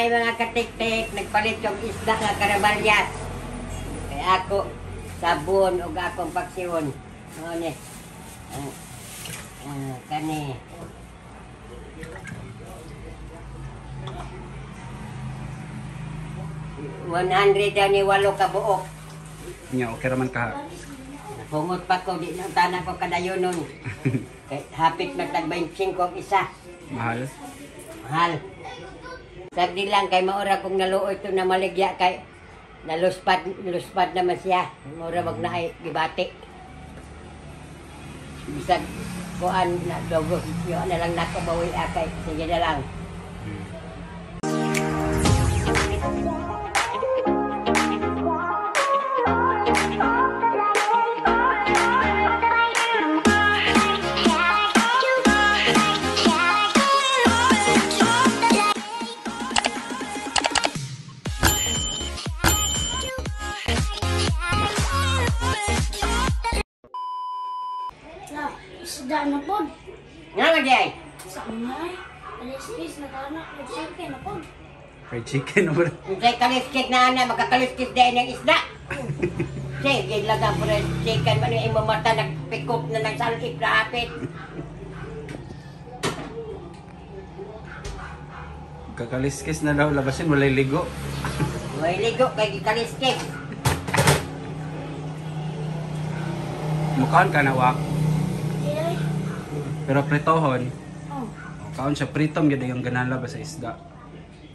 Ay, mga katiktik, nagpalit yung isda nga karabalyas. Kaya ako, sabon o akong paksiwon. Ano ni? Kani. 108 ka buok. Nya, okay raman ka. Hungot pa ko, di nang tanan ko kadayon nun. Kay hapit magtag 25 ang isa. Mahal. Mahal. Sagdi lang kay maura kong naluoy ito na maligya kay naluspad luspad naman siya. Maura wag na ay gibati. Bisag kuan na dogo yo na lang nako bawi kay sige na lang. Isda na po. Nga man di ay. Sa mga ay. Kaliskis na kana. Chicken na po. Fried chicken na ba? Unsay kaliskis na ana makakaliskis dahil ng isda. Sige, laga po rin chicken man yung imong mata nagpikop na nagsalip na hapit. Kakaliskis na daw labasin, walay ligo. May ligo kay gikaliskis. Mukhaan ka na wak, Ay. pero pritohon. Oh. Kaon siya pritom gyud yung ganala ba sa isda.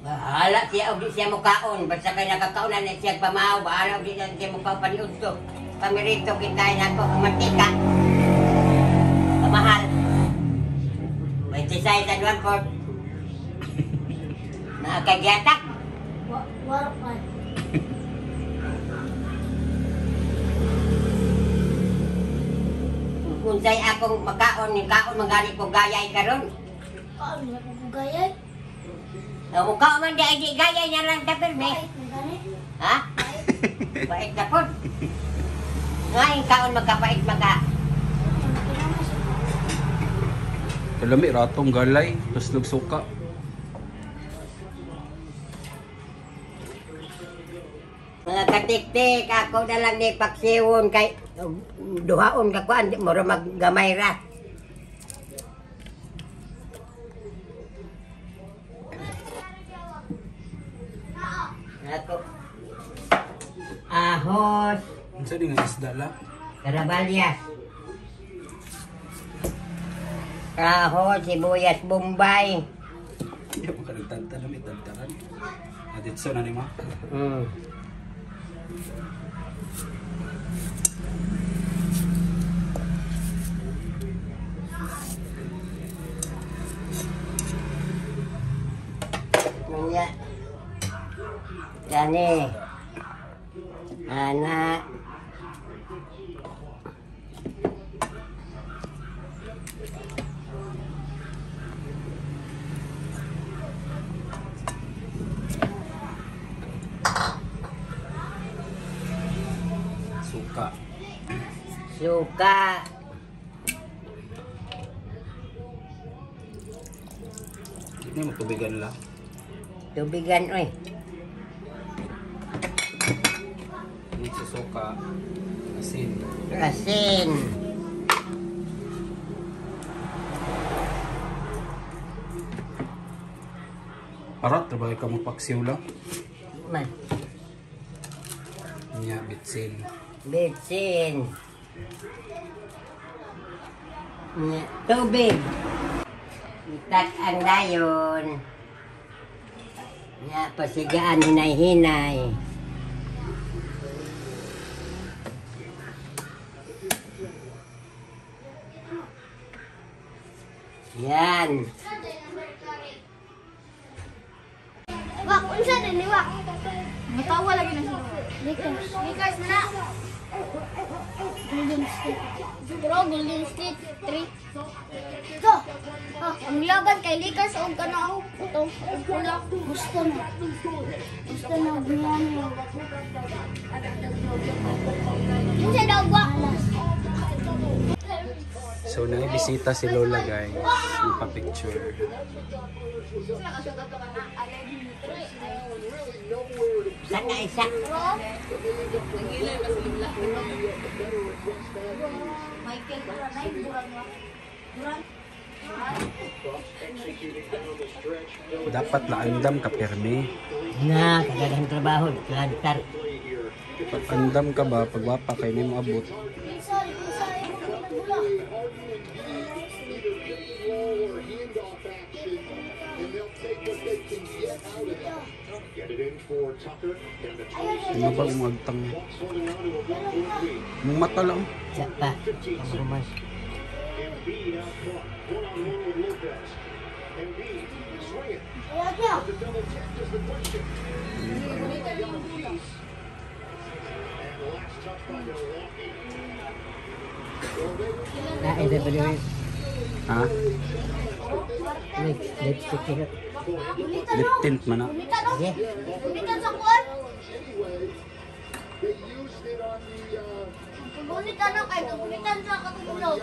Bahala siya og di siya mukaon. Basta kay nakakaon na siya pamahaw, bahala og di na siya mukaon paniudto. Pamirito kintahin ako ang mantika. Kamahal. 26 and 1/4. Nakakagyatak. Waro pa. Unsay akong makaon, ni kaon manggali ko gayay karon. Kaon na ko gayay. Mukaon man di ay di gayay na lang ta pirmi. Pait na gani. Ha? Pait na pod. Ngayon kaon magkapait maka. Kalami ratong galay, tuslog suka. Mga katiktik, ako na lang ni paksiwon kay duhaon ka kuan, mura maggamay ra. Ako. Ahos, Unsa di nga isda la? karabalyas. Ahos, sibuyas, bombay. Di mo ka nagtanta na may tantaran. Aditso na nimo. Nunya. Gani. Ana. Suka. Suka. Di mo tubigan la. Tubigan oy. Di sa suka. Asin. Asin. Parot ra ba ka mo paksiw la? Man. Nya bitsin. Bitsin. Nya, tubig. Itak ang dayon. Nya, pasigaan hinay-hinay. Yan. Wak, unsa din ni wak? Matawa lagi na siya. Lakers. Lakers na. Golden State. Bro, Golden State 3. So, ang laban kay Lakers og kana og pula. Gusto na. Gusto na Miami. Unsa daw wak? So naibisita si Lola guys. Nagpa-picture. na isa. Michael Duran ay Duran ba? Duran. Dapat laandam ka pirmi. Na, kagagahang trabaho, lantar. Pag andam ka ba, pagwapa kay nimo abot. Kinsa kinsa imong nagula. Ano ba umagtang? Mong mata lang. Sa pa. Kamurumas. Ayan niya. Na, AW. Ha? Lipstick yun. Gunitan Lip no. tint man na. Gunitan no. Sige. Gunitan sa kuan. Gunitan na kay gunitan sa katulog.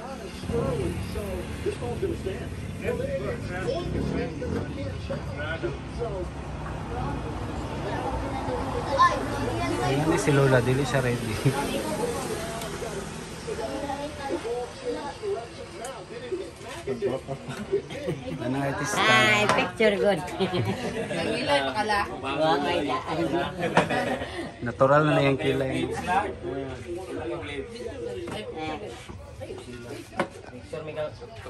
Ay, yan ba? Ayan ni si Lola, dili siya ready. Ano artista? Ay, picture good. Nangilay pakala. Wangay na. Natural na na yung kilay.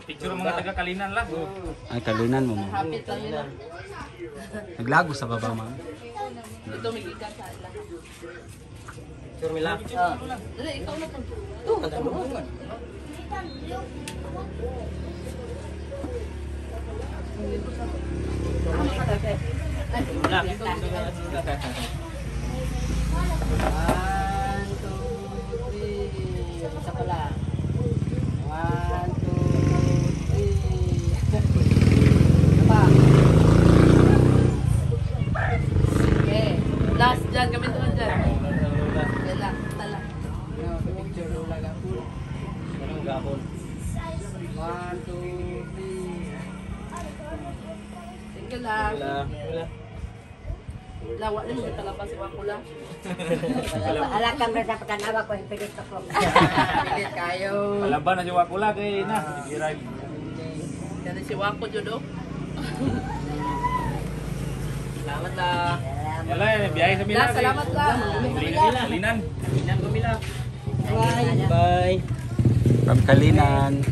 Picture mga taga Kalinan lang. Ay, kalinan mo, ma'am. Hapit lang nila. Naglago sa baba, ma'am. Ito may gikan sa ala. Oh. Dali, ikaw na to. One, two, three. Isa pala. One, two, three. Isa pa. Okay. Last dyan, kami doon dyan. Dala, tala. Picture wala gapon. One, two, three. Thank you lang. Lawa na mo talaga si Wakula. Wala kang sa pagkanawa ko, pilit ko. Pilit kayo. Palaban na si Wakula kay na. Giray. Yan si Wako jud oh. Salamat la. Wala, biyahe sa Mila. La, salamat la. Kalinan. Kalinan ko Mila. Bye. From Kalinan.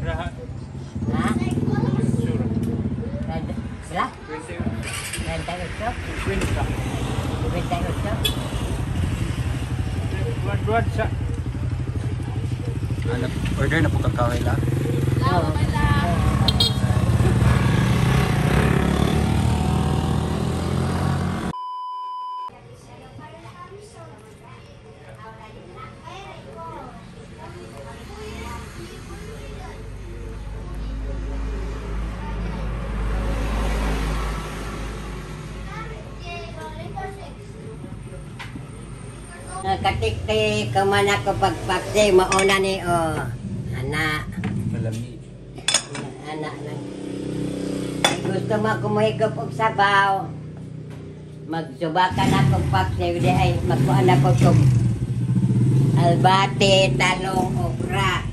Ha? Sila? 38? 38? Ano, order na po kang kaway la. La, bye la. Katiktik, kumana ko pagpaksi, mauna ni o. Ana, Malami. ana lang. Gusto mo kumuhigop og sabaw. Magsubakan ako paksi, di ay magkuan ako kog albate, talong, okra.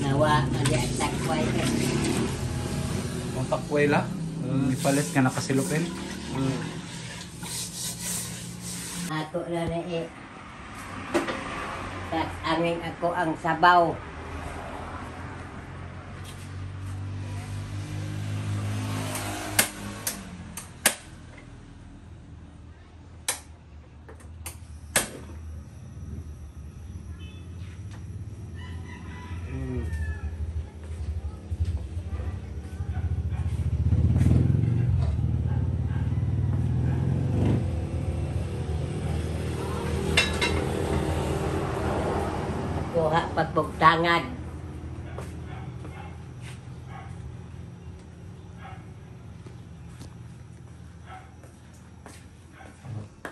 Nawa, adi ang takway. Kung takway la, ipalit ka na kasilupin. Ako na na eh. Tas angin ako ang sabaw. Kuha pagbugtangad.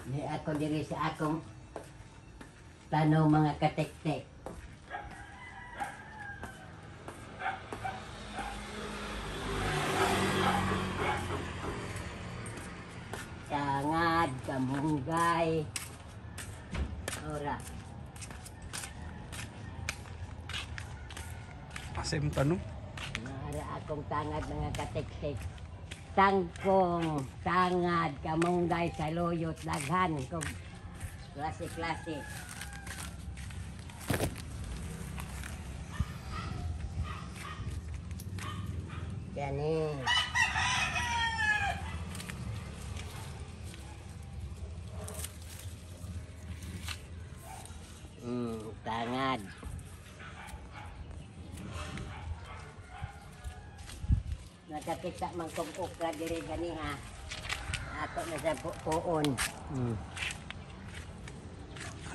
Di ako diri sa akong tanong mga katektek. Kamunggay. Ora. Asa imong tanong? Mara akong tangad mga katiktik. Tangkong, tangad, kamunggay, saluyot, daghan. Kung klase-klase. Yan eh. Tangad. Nakakita man kong okra diri gani ha. Ako na sa puon.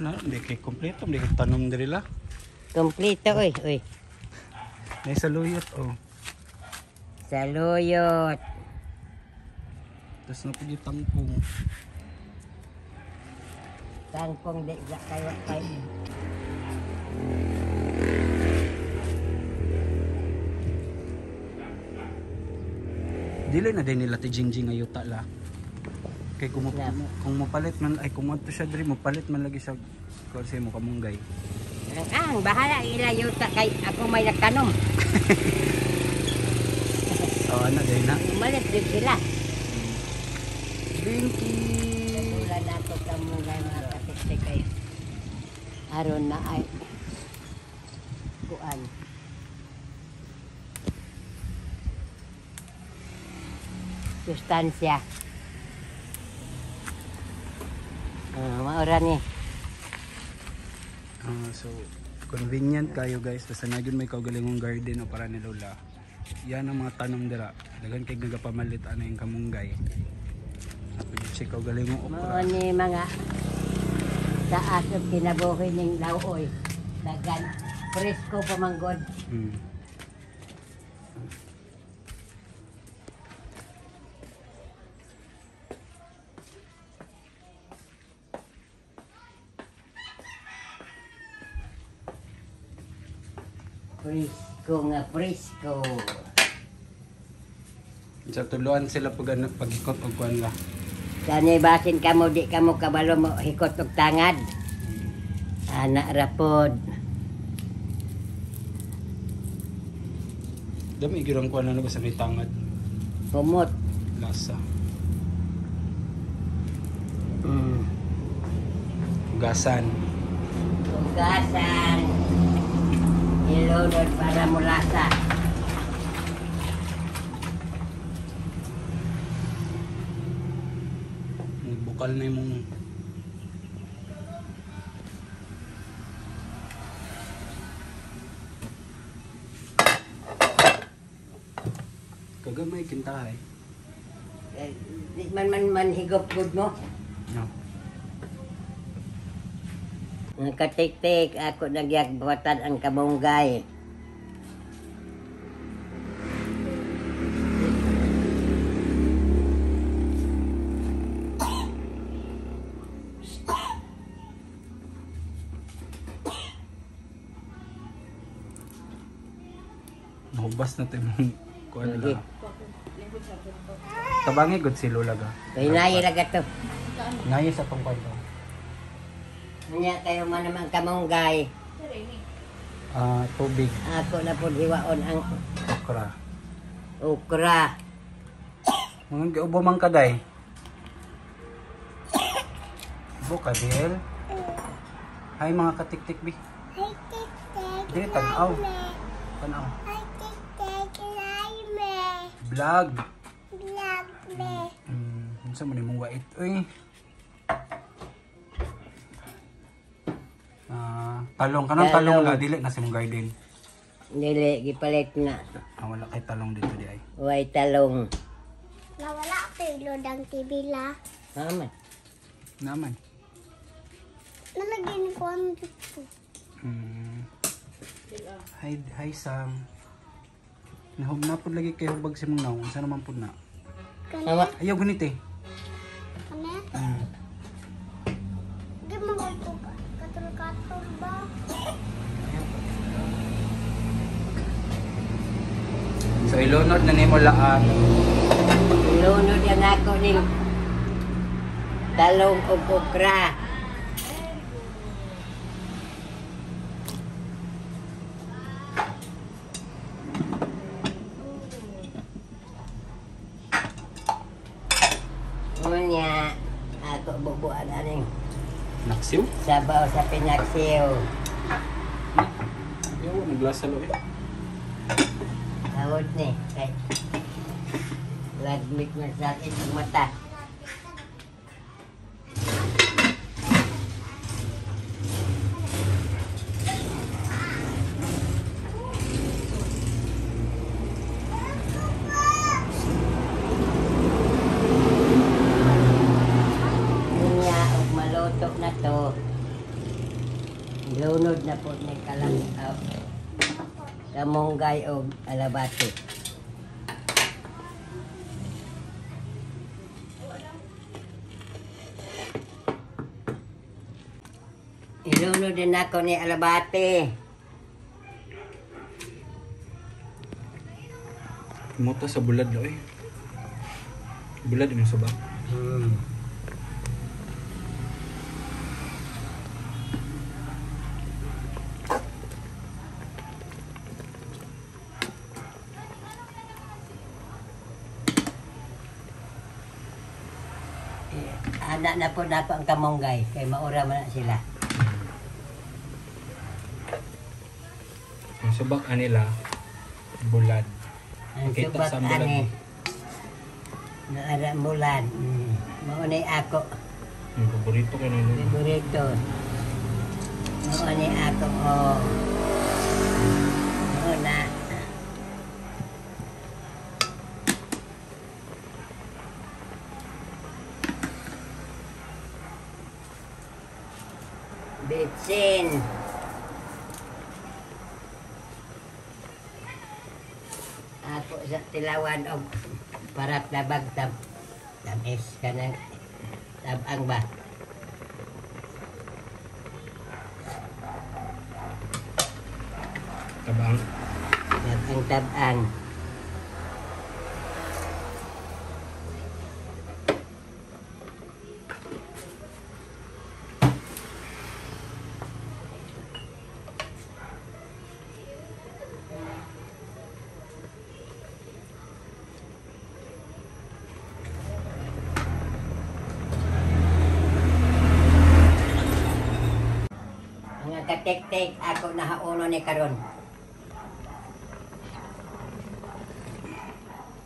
Ano, hindi kay kompleto, hindi kay tanom diri la. Kompleto oy, oy. May saluyot oh. Saluyot. Tapos na pud yung tangkong. Tangkong di sa kayo kay. Dili na din nila ti Jingjing ayuta la. Kay kung kung mopalit man ay kung moadto siya diri mopalit man lagi siya kuan sa imo kamunggay. Ang bahala ila yuta kay ako may nagtanom. Oh, ana dai na. Umalit din sila. Binky. Wala na ako kamunggay mga katiktik kay. Aron na ay kuan. Sustansya. Maura ni. So convenient kayo guys basta na gyud may kaugalingong garden o para ni Lola. Yan ang mga tanom dira. Daghan kay nagapamalit ana yung kamunggay. Pwede siya kaugalingong okra. Mao ni mga taas og kinabuhi ning laoy. Daghan presko pa man god. Presko nga presko. Sa tuluan sila pag ano, paghikot og kuan la. Kani basin kamo di kamo kabalo mo hikot og tangad. Ana rapod. Dami gyud ang kuan na basta may tangad. Humot. Lasa. Hugasan. Hugasan. Ilunod para mulasa. Bukal na imong kagamay kintahay. Eh, di man man man higop gud mo. No. Ang katiktik ako nagyagbuhatan ang kabunggay. Nahubas na tayo mong kuan Lagi. la. Tabangi gud si Lola ga. Kay naay ra to. Naay sa tong kuan to. Unya kayo man naman kamunggay. Tubig, Ako na pud hiwaon ang okra. okra. Mga giubo man kaday. Ubo ka, Biel. Hi mga katiktik bi. Hi, tik-tik. Dili tanaw. Tanaw. Hi, tik-tik. Laime. Vlog. Vlog me. Unsa man imong wait oy? Talong kanang talong la dili na sa imong garden. Dili gipalit na. Wala kay talong dito di ay. Way talong. Nawala ko ilod ang TV la. Naman. Naman. Nalagyan ko ang dito. Hi, hi Sam. Nahub na pud lagi kay hubag si mong naong. Unsa naman pud na? Awa. Ayaw gunit eh. Kane? Di mo ko katul-katul ba? So ilunod na nimo laang. Ilunod yan ako ning Talong ug okra. Unya, ako bubuan aning Naksiw? sabaw sa pinaksiw. Yaw, naglasa lo eh. Awot ni kay lagmit man sa akin ang mata. Unya, og maluto na to. Lunod na po ni kalang kamunggay og alabati. Ilunod din ako ni alabati. Moto sa bulad lo eh. Bulad yung suba. Anak na po na ako ang kamunggay kay maura man na sila. Ang subak anila bulad. Ang Kita subak sa bulad. ani naara bulad. Mao ni ako Ang paborito ko na yun. favorito. Mao ni ako oh. Mao na. Bitsin. Ako sa tilawan og parat na bagtab. Tamis ka ng tabang ba? Tabang. Tabang tabang. Mga katek-tek, ako nahauno ni karon.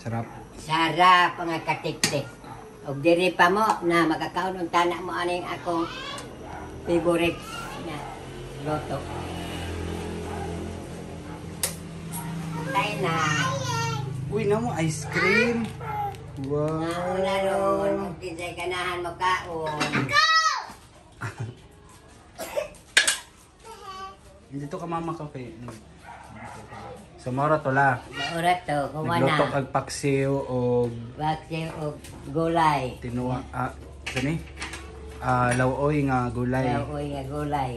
Sarap. Sarap mga katik-tik. Og diri pa mo na makakaon unta na mo aning akong favorite na luto. Tay na. Uy, namo ice cream. Wow. Nauna ron, og kinsay ganahan mo kaon. Dito ka mama ka kay. So mora to la. Maura to, kumana. Nagluto kag paksiw og Paksiw og gulay. tinuwa kani? Lawoy nga gulay. Lawoy nga gulay.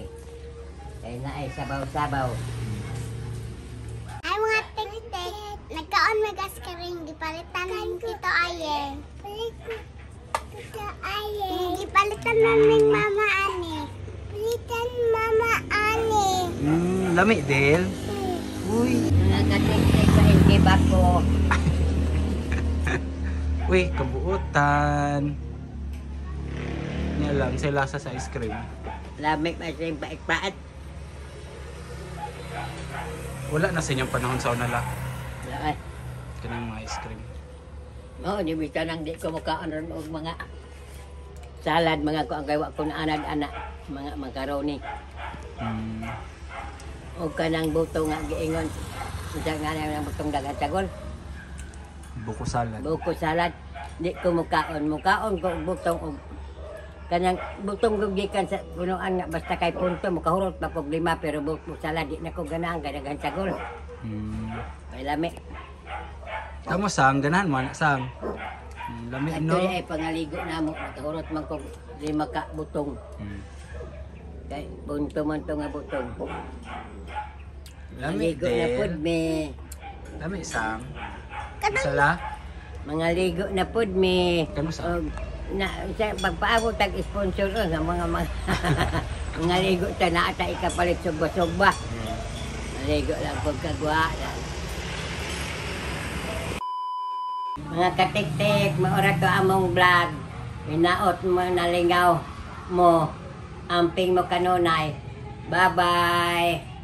Kay naay sabaw-sabaw. Ay mga tik-tik, nagkaon mag ice cream, gipalitan ng Tito Ayeng. Tito Ayeng. Gipalitan namin Mama Ani. Palitan Mama Ani. Lami del. Uy. Mga katik-tik sa inkiba ko. Uy, kabuotan. Niya lang, say lasa sa ice cream. Lami pa siyang pait-pait. Wala na sa inyong panahon sa una la. Wala. Kanang mga ice cream. Oo, di bisa nang di ko mukaan ron og mga salad, mga ko ang kay wa ko na anad-ana, mga macaroni. Og kanang buto nga giingon. Unsa nga na ang butong dagat sagol? Buko salad. Buko salad. Di ko mukaon. Mukaon ko og butong og kanang butong og gikan sa punuan nga basta kay punto mukahurot pa kog 5 pero buko salad di na ko ganahan kay daghan sagol. Kay lami. Tamo sang ganahan mo na sang. Lami no. Ato ay pangaligo namo nakahurot man kog 5 ka butong. Kay punto man to nga butong. Lami Maligo na pud din. mi. Lami sang. Sala. Mga ligo na pud mi. Kano sa? Og Na sa pagpaabot tag sponsor oh, nga mga ligo ta na ata ikapalit sugba-sugba. Maligo lang pagkagwa lang. Mga katiktik, maura to among vlog. Hinaot mo nalingaw mo. Amping mo kanunay. Bye-bye.